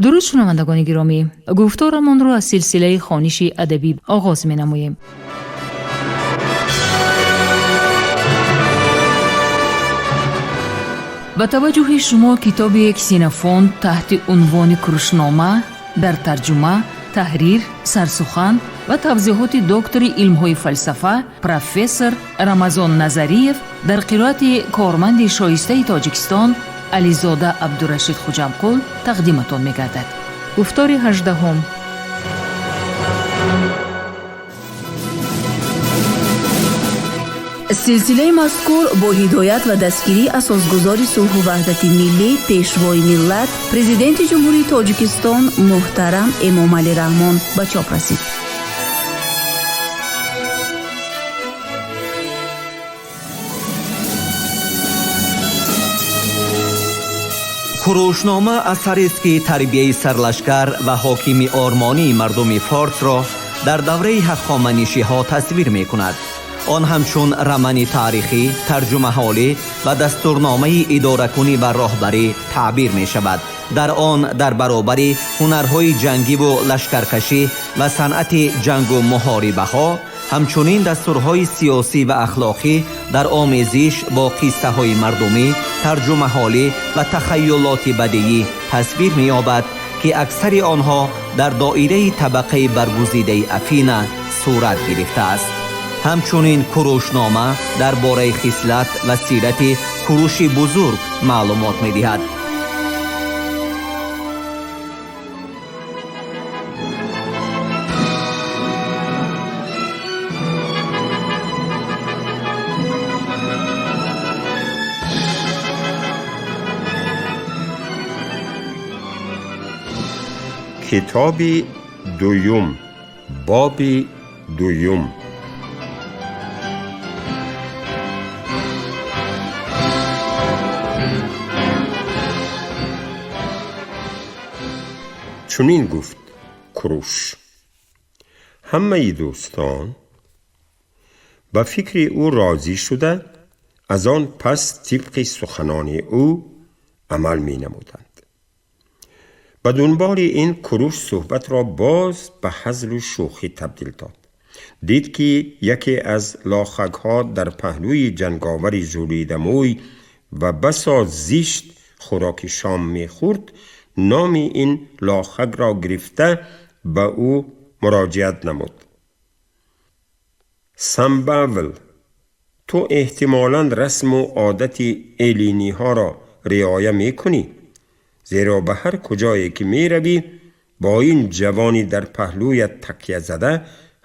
Дуруд, шунавандагони гиромӣ! Гуфторамонро аз силсилаи хониши адабӣ оғоз менамоем. Ба таваҷҷӯҳи шумо китоби Ксенофонт таҳти унвони Курушнома дар тарҷума, таҳрир, сарсухан ва тавзеҳоти доктори илмҳои фалсафа, профессор Рамазон Назариев дар қироати корманди шоистаи Тоҷикистон Ализода Абдурашид Хуҷамқул тақдиматон мегардад. Гуфтори 18-ум. Силсилаи мазкур бо ҳидоят ва дастгирии асосгузори сулҳу ваҳдати миллӣ, пешвои миллат, Президенти Ҷумҳурии Тоҷикистон муҳтарам Эмомалӣ Раҳмон ба чоп расид. Курушнома асарест, ки тарбияи сарлашкар ва ҳокими ормонии мардуми форсро дар давраи ҳахоманишиҳо тасвир мекунад. Он ҳамчун рамани таърихӣ, тарҷумаҳолӣ ва дастурномаи идоракунӣ ва роҳбарӣ таъбир мешавад. Дар он дар баробари ҳунарҳои ҷангиву лашкаркашӣ ва санъати ҷангу муҳорибаҳо, ҳамчунин дастурҳои сиёсӣ ва ахлоқӣ дар омезиш бо қиссаҳои мардумӣ, тарҷумаҳолӣ ва тахайюлоти бадиӣ тасвир меёбад, ки аксари онҳо дар доираи табақаи баргузидаи Афина сурат гирифтааст. Ҳамчунин Курушнома дар бораи хислат ва сирати Куруши Бузург маълумот медиҳад. Китоби дуюм, боби дуюм. Чунин гуфт Куруш: ҳамаи дӯстон ба фикри ӯ розӣ шуда, аз он пас тибқи суханони ӯ амал менамуданд. Ба дунболи ин Куруш суҳбатро боз ба ҳазлу шӯхӣ табдил дод. Дид, ки яке аз лохакҳо дар паҳлӯи ҷанговари жӯлидамӯй ва басо зишт хӯроки шом мехӯрд. Номи ин лохакро гирифта, ба ӯ муроҷиат намуд: «Самбавл, ту эҳтимолан расму одати элиниҳоро риоя мекунӣ, зеро ба ҳар куҷое ки меравӣ, бо ин ҷавони дар паҳлӯят такя зада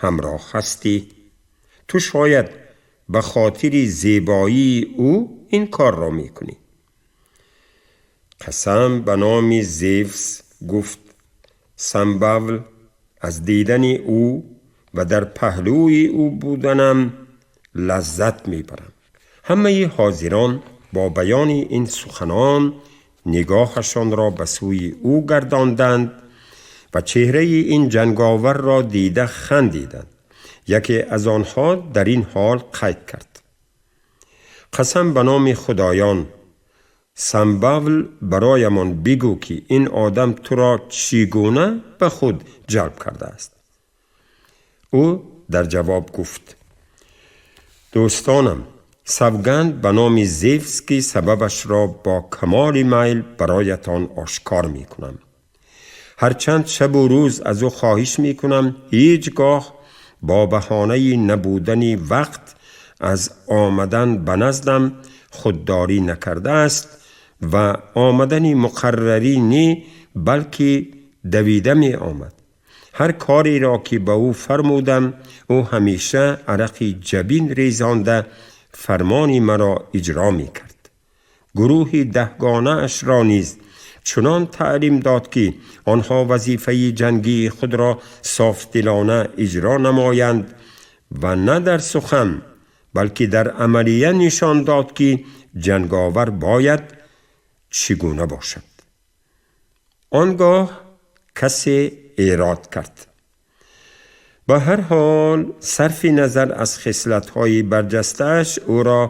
ҳамроҳ ҳастӣ. Ту шояд ба хотири зебоии ӯ ин корро мекунӣ?» «Қасам ба номи Зевс, — гуфт Самбавл, — аз дидани ӯ ва дар паҳлӯи ӯ буданам лаззат мебарам». Ҳамаи ҳозирон бо баёни ин суханон нигоҳашонро ба сӯи ӯ гардонданд ва чеҳраи ин ҷанговарро дида хандиданд. Яке аз онҳо дар ин ҳол қайд кард: «Қасам ба номи худоён, Самбавл, бароямон бигӯ, ки ин одам туро чӣ гуна ба худ ҷалб кардааст?» Ӯ дар ҷавоб гуфт: «Дӯстонам, савганд ба номи Зевс, ки сабабашро бо камоли майл бароятон ошкор мекунам. Ҳарчанд шабу рӯз аз ӯ хоҳиш мекунам, ҳеҷ гоҳ бо баҳонаи набудани вақт аз омадан ба наздам худдорӣ накардааст ва омадани муқаррарӣ не, балки давида меомад. Ҳар кореро, ки ба ӯ фармудам, ӯ ҳамеша арақи ҷабин резонда фармони маро иҷро мекард. Гурӯҳи даҳгонаашро низ чунон таълим дод, ки онҳо вазифаи ҷангии худро софдилона иҷро намоянд ва на дар сухан, балки дар амалия нишон дод, ки ҷанговар бояд чӣ гуна бошад». Он гоҳ касе эрод кард: «Ба ҳар ҳол, сарфи назар аз хислатҳои барҷастааш, ӯро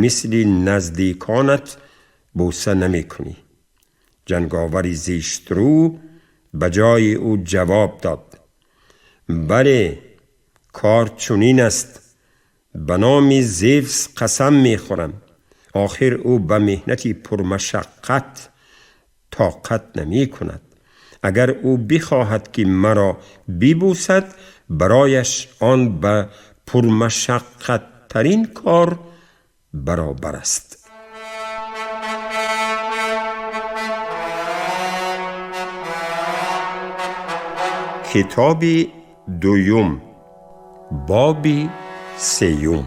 мисли наздиконат бӯса намекунӣ. Ҷанговари зиштрӯ به جای او جواب داد: بله، کار چنین است. به نام زیوس قسم میخورم، آخر او به مهنتی پرمشقت طاقت نمی کند. اگر او بخواهد که مرا ببوسد، برایش آن به پرمشقت ترین کار برابر است. کتاب دوم، باب سیوم.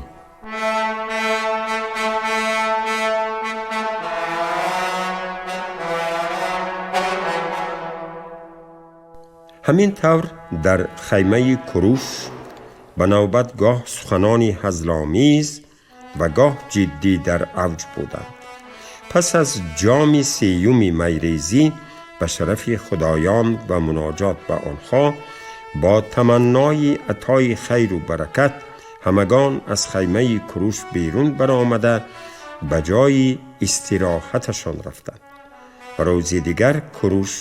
ҳамин тавр дар хаймаи Куруш ба навбат гоҳ суханони ҳазломез ва гоҳ ҷиддӣ дар авҷ буданд. Пас аз ҷоми сеюми майрезӣ ба шарафи худоён ва муноҷот ба онҳо бо таманнои атои хайру баракат, ҳамагон аз хаймаи Куруш берун баромада ба ҷои истироҳаташон рафтанд. Ва рӯзи дигар Куруш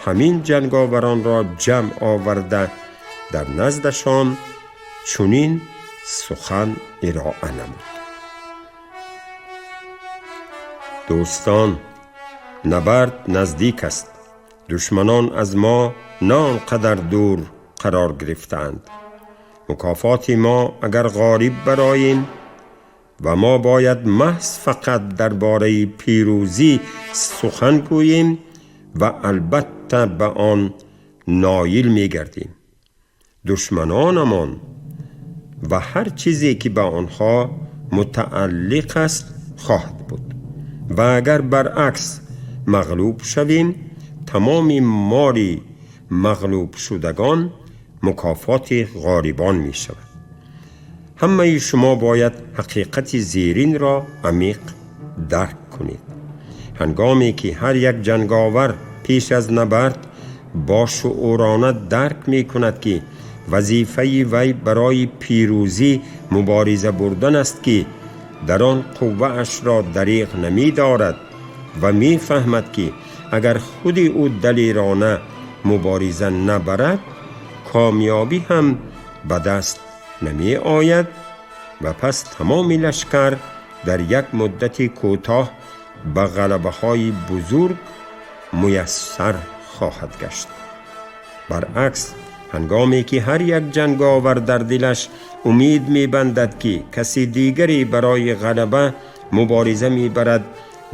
ҳамин ҷанговаронро ҷамъ оварда дар наздашон чунин сухан ироа намуд: дӯстон, набард наздик аст. Душманон аз мо на он қадар дур қарор гирифтаанд. Мукофоти мо агар ғолиб бароем ва мо бояд маҳз фақат дар бораи пирӯзӣ сухан гӯем ва албатта ба он ноил мегардем. Душманонамон ва ҳар чизе ки ба онҳо мутааллиқ аст хоҳад буд. Ва агар баръакс мағлуб шавем, тамоми моли мағлубшудагон мукофоти ғолибон мешавад. Ҳамаи шумо бояд ҳақиқати зеринро амиқ дарк кунед. Ҳангоме ки ҳар як ҷанговар пеш аз набард бо шуурона дарк мекунад, ки вазифаи вай барои пирӯзӣ мубориза бурдан аст, ки дар он қувваашро дариғ намедорад ва мефаҳмад, ки агар худи ӯ далерона мубориза набарад, комёбӣ ҳам ба даст намеояд ва пас тамоми лашкар дар як муддати кӯтоҳ ба ғалабаҳои бузург муяссар хоҳад гашт. Баръакс, ҳангоме ки ҳар як ҷанговар дар дилаш умед мебандад, ки каси дигаре барои ғалаба мубориза мебарад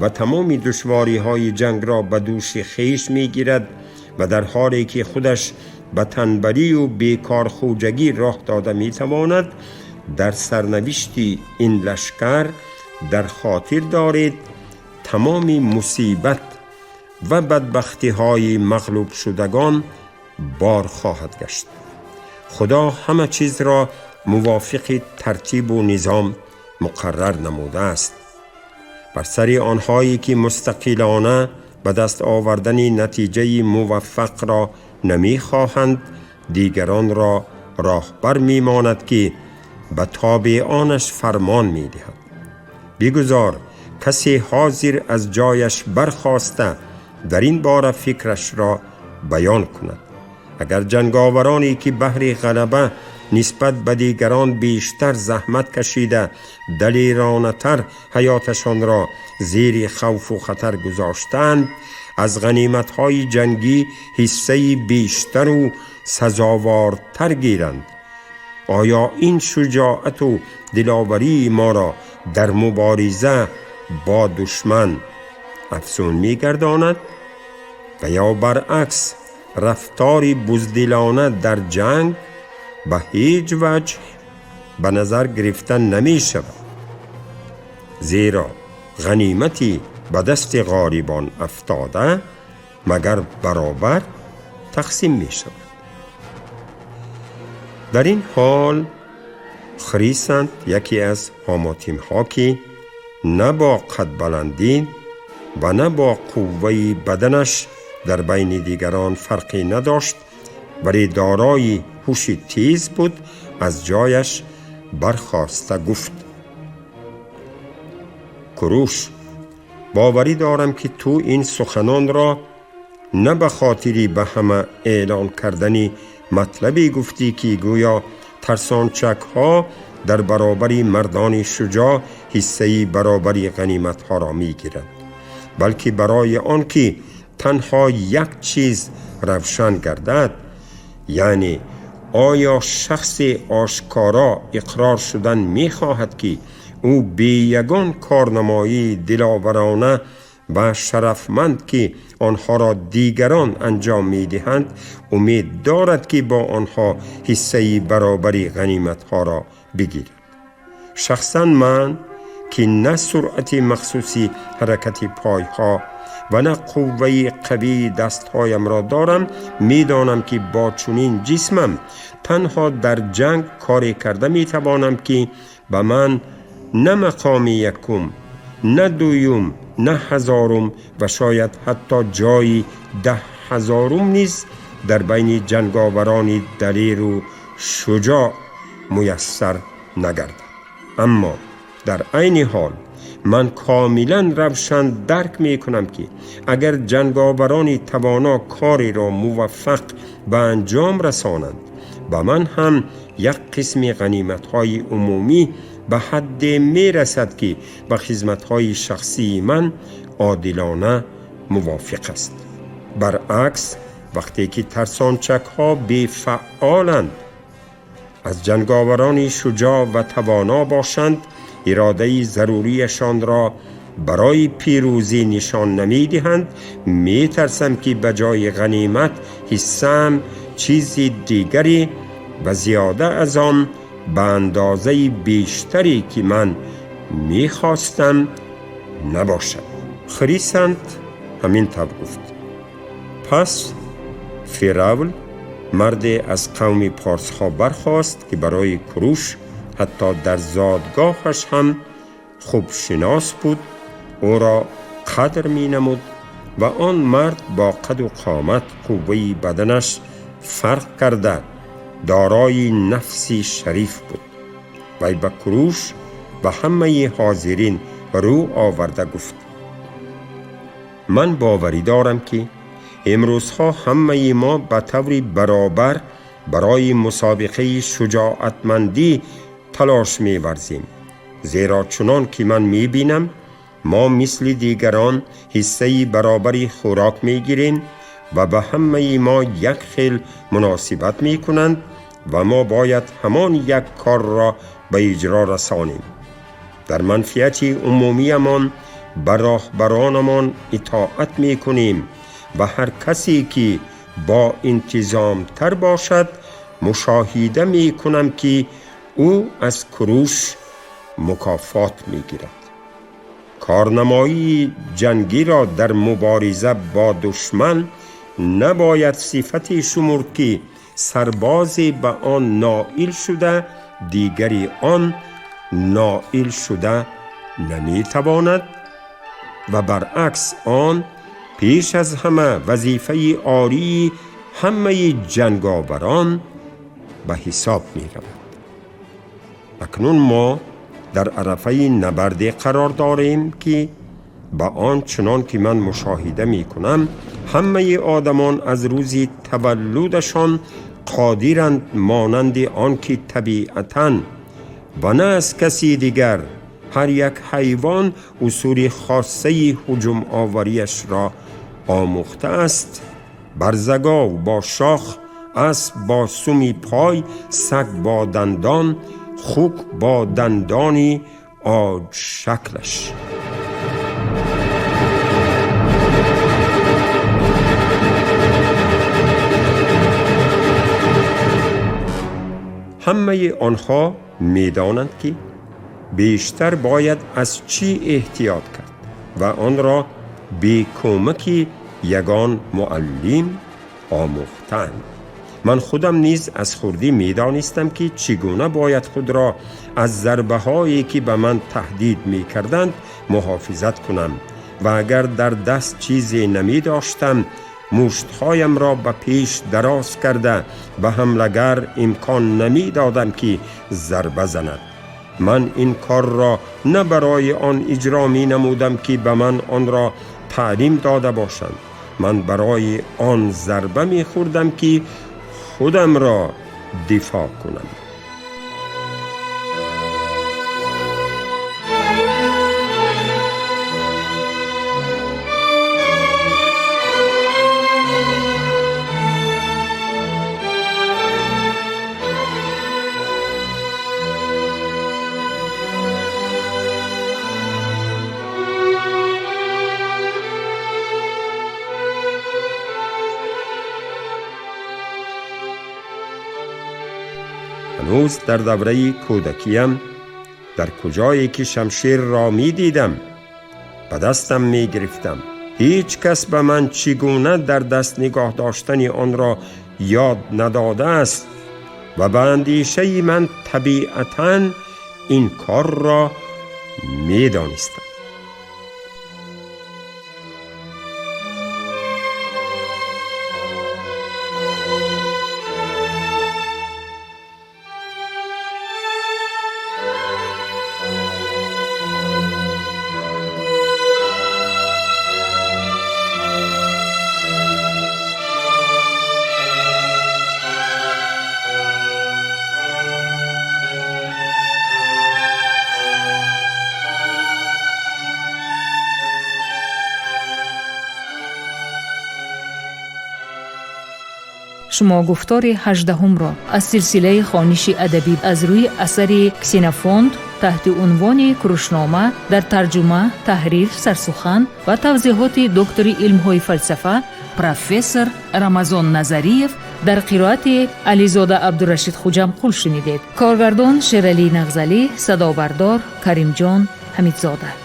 ва тамоми душвориҳои ҷангро ба дӯши хеш мегирад ва дар ҳоле ки худаш ба танбалию бекорхӯҷагӣ роҳ дода метавонад, дар сарнавишти ин лашкар дар хотир доред, тамоми мусибат ва бадбахтиҳои мағлубшудагон бор хоҳад гашт. Худо ҳама чизро мувофиқи тартибу низом муқаррар намудааст. Бар сари онҳое ки мустақилона ба даст овардани натиҷаи муваффақро намехоҳанд, дигаронро роҳбар мемонад, ки ба тобеонаш фармон медиҳад. Бигузор касе ҳозир аз ҷояш бархоста дар ин бора фикрашро баён кунад. Агар ҷанговароне ки баҳри ғалаба нисбат ба дигарон бештар заҳмат кашида, далеронатар ҳаёташонро зери хавфу хатар гузоштаанд, аз ғаниматҳои ҷангӣ ҳиссаи бештару сазовортар гиранд, оё ин шуҷоату диловарии моро дар мубориза бо душман афзун мегардонад ва ё баръакс рафтори буздилона дар ҷанг ба ҳеҷ ваҷҳ ба назар гирифта намешавад, зеро ғанимати ба дасти ғолибон афтода магар баробар тақсим мешавад. Дар ин ҳол Хрисант, яке аз ҳомотимҳо, ки на бо қадбаландӣ ва на бо қувваи баданаш дар байни дигарон фарқе надошт, вале дорои ҳуши тез буд, аз ҷояш бархоста гуфт: Куруш, боварӣ дорам, ки ту ин суханонро на ба хотири ба ҳама эълон кардани матлабе гуфтӣ, ки гӯё тарсончакҳо дар баробари мардони шуҷоъ ҳиссаи баробари ғаниматҳоро мегиранд, балки барои он ки танҳо як чиз равшан гардад, яъне оё шахсе ошкоро иқрор шудан мехоҳад, ки ӯ бе ягон корнамоии диловарона ва шарафманд, ки онҳоро дигарон анҷом медиҳанд, умед дорад, ки бо онҳо ҳиссаи баробари ғаниматҳоро бигирад. Шахсан ман, ки на суръати махсуси ҳаракати пойҳо ва на қувваи қавии дастҳоямро дорам, медонам, ки бо чунин ҷисмам танҳо дар ҷанг коре карда метавонам, ки ба ман на мақоми якум, на дуюм, на ҳазорум ва шояд ҳатто ҷои 10,000-ум низ дар байни ҷанговарони далеру шуҷоъ муяссар нагардад. Аммо дар айни ҳол ман комилан равшан дарк мекунам, ки агар ҷанговарони тавоно кореро муваффақ ба анҷом расонанд, ба ман ҳам як қисми ғаниматҳои умумӣ ба ҳадде мерасад, ки ба хизматҳои шахсии ман одилона мувофиқ аст. Баръакс, вақте ки тарсончакҳо бефаъоланд, аз ҷанговарони шуҷоъ ва тавоно бошанд, иродаи зарурияшонро барои пирӯзӣ нишон намедиҳанд, метарсам, ки ба ҷои ғанимат ҳиссаам чизи дигаре ва зиёда аз он ба андозаи бештаре, ки ман мехостам, набошад. Хрисант ҳамин тавр гуфт. Пас Фиравл марде аз қавми порсҳо бархост, ки барои Куруш ҳатто дар зодгоҳаш ҳам хубшинос буд, ӯро қадр менамуд ва он мард бо қаду қомат, қувваи баданаш фарқ карда, дорои нафси шариф буд. Вай ба Куруш ва ҳамаи ҳозирин рӯ оварда гуфт: ман боварӣ дорам, ки имрӯзҳо ҳамаи мо ба таври баробар барои мусобиқаи шуҷоатмандӣ талош меварзем, зеро чунон ки ман мебинам, мо мисли дигарон ҳиссаи баробари хӯрок мегирем ва ба ҳамаи мо як хел муносибат мекунанд ва мо бояд ҳамон як корро ба иҷро расонем. Дар манфиати умумиямон ба роҳбаронамон итоат мекунем ва ҳар касе ки бо интизомтар бошад, мушоҳида мекунам, ки ӯ аз Куруш мукофот мегирад. Корнамоии ҷангиро дар мубориза бо душман набояд сифате шумурд, ки сарбозе ба он ноил шуда, дигари он ноил шуда наметавонад ва баръакс он пеш аз ҳама вазифаи ории ҳамаи ҷанговарон ба ҳисоб меравад. Акнун мо дар арафаи набарде қарор дорем, ки ба он чунон ки ман мушоҳида мекунам, ҳамаи одамон аз рӯзи таваллудашон қодиранд, монанди он ки табиатан ва на аз каси дигар ҳар як ҳайвон усули хоссаи ҳуҷумовариашро омӯхтааст: барзагов бо шох, асп бо суми пой, саг бо дандон, хук бо дандони оҷшаклаш. Ҳамаи онҳо медонанд, ки бештар бояд аз чӣ эҳтиёт кард ва онро бе кӯмаки ягон муаллим омӯхтаанд. Ман худам низ аз хурдӣ медонистам, ки чӣ гуна бояд худро аз зарбаҳое, ки ба ман таҳдид мекарданд, муҳофизат кунам ва агар дар даст чизе намедоштам, муштҳоямро ба пеш дароз карда ба ҳамлагар имкон намедодам, ки зарба занад. Ман ин корро на барои он иҷро менамудам, ки ба ман онро таълим дода бошанд, من برای آن ضربه می خوردم که خودم را دفاع کنم. هنوز در دوره کودکیم در کجایی که شمشیر را می دیدم به دستم می گرفتم. هیچ کس به من چگونه در دست نگاه داشتن آن را یاد نداده است و به اندیشه من طبیعتاً این کار را می دانستم. Шумо гуфтори 18-ҳумро аз силсилаи хониши адабӣ аз рӯи асари Ксенофонт таҳти унвони Курушнома дар тарҷума, таҳрир, сарсухан ва тавзеҳоти доктори илмҳои фалсафа профессор Рамазон Назариев дар қироати Ализода Абдурашид Хуҷамқул шунидед. Коргардон Шералӣ Нағзалӣ, садобардор Каримҷон Ҳамидзода.